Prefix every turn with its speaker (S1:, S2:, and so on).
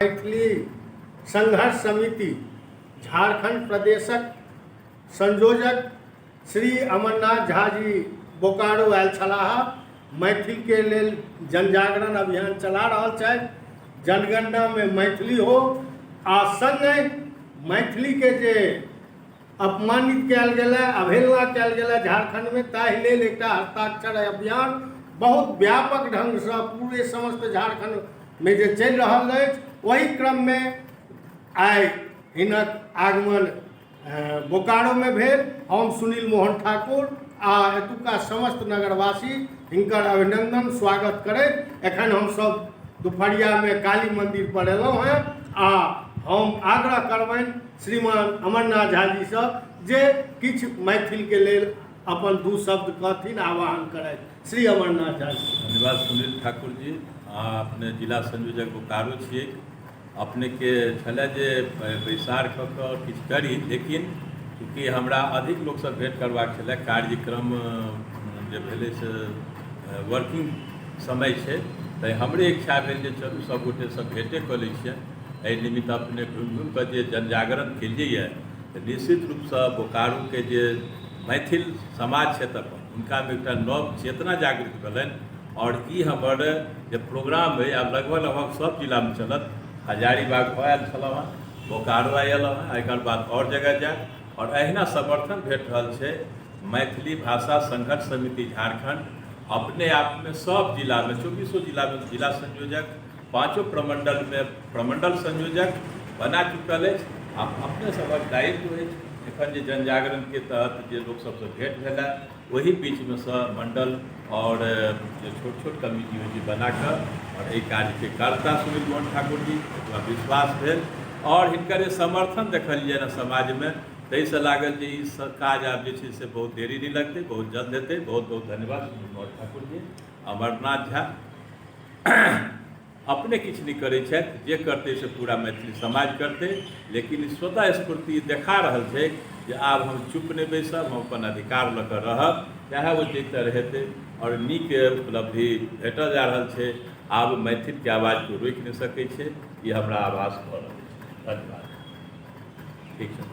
S1: मैथिली संघर्ष समिति झारखंड प्रदेशक संयोजक श्री अमरनाथ झा जी बोकारो आयल छलाह। मैथिलके लेल जनजागरण अभियान चला रहल छथि। जनगणनामे मैथिली हो आ सङ्गहि मैथिलीके जे अपमानित कयल गेल है, अवहेलना कयल गेल है झारखंडमे, ताहि लेल एकटा हस्ताक्षर अभियान बहुत व्यापक ढङ्गसँ पूरे समस्त झारखंडमे जे चलि रहल अछि, ओहि क्रममे आइ हिनक आगमन बोकारोमे भेल। हम सुनील मोहन ठाकुर आ एतुका समस्त नगरवासी हिनकर अभिनन्दन स्वागत करैत एखन हमसभ दुपहरियामे काली मन्दिर पर एलहुँ हेँ आ हम आग्रह करबनि श्रीमान अमरनाथ झा जीसँ जे किछु मैथिलके लेल अपन दू शब्द कहथिन, आह्वान करथि। श्री अमरनाथ झा जी।
S2: धन्यवाद सुनील ठाकुर जी। अहाँ अपने जिला संयोजक बोकारो छियै। अपनेके छलए जे बैसार कऽ कऽ किछु करी, लेकिन चूँकि हमरा अधिक लोकसँ भेँट करबाक छलए, कार्यक्रम जे भेलै से वर्किंग समय छै, तैँ हमरे इच्छा भेल जे चलू सभ गोटेसँ भेँटे कऽ लै छियनि। एहि निमित्त अपने घुमि घुमि कऽ जे जनजागरण केलियैए तऽ निश्चित रूपसँ बोकारोके जे मैथिल समाज छथि अपन, हुनकामे एकटा नव चेतना जागृत भेलनि। आओर ई हमर जे प्रोग्राम अइ आब लगभग लगभग सभ जिलामे चलत। हजारीबाग भऽ आयल छलहुँ हेँ, बोकारो आइ अयलहुँ हेँ, एकर बाद आओर जगह जायब। आओर एहिना समर्थन भेट रहल छै। मैथिली भाषा संघर्ष समिति झारखण्ड अपने आपमे सभ जिलामे, चौबीसो जिलामे जिला संयोजक, पाँचो प्रमण्डलमे प्रमण्डल संयोजक बना चुकल अछि। आब अपने सभक दायित्व अछि। एखन जे जनजागरणके तहत जे लोक सभसँ भेँट भेलए, ओहि बीचमे सँ मण्डल आओर जे छोट छोट कमिटी होइ छै बना कऽ आओर एहि कार्यके करता सुनील मोहन ठाकुर जी, एतबा विश्वास भेल। आओर हिनकर जे समर्थन देखलियनि समाजमे, ताहिसँ लागल जे ई काज आब जे छै से बहुत देरी नहि लगतै, बहुत जल्द हेतै। बहुत बहुत धन्यवाद सुनील मोहन ठाकुर जी। अमरनाथ झा अपने किछु नहि करै छथि, जे करतै से पूरा मैथिली समाज करतै, लेकिन स्वतः स्फूर्ति देखा रहल छै जे आब हम चुप नहि बैसब, हम अपन अधिकार लऽ कऽ रहब, चाहे ओ जाहि तरह हेतै। आओर नीक उपलब्धि भेटल जा रहल छै। आब मैथिलके आवाजके रोकि नहि सकै छै, ई हमरा आभास भऽ रहल छै। धन्यवाद। ठीक छै।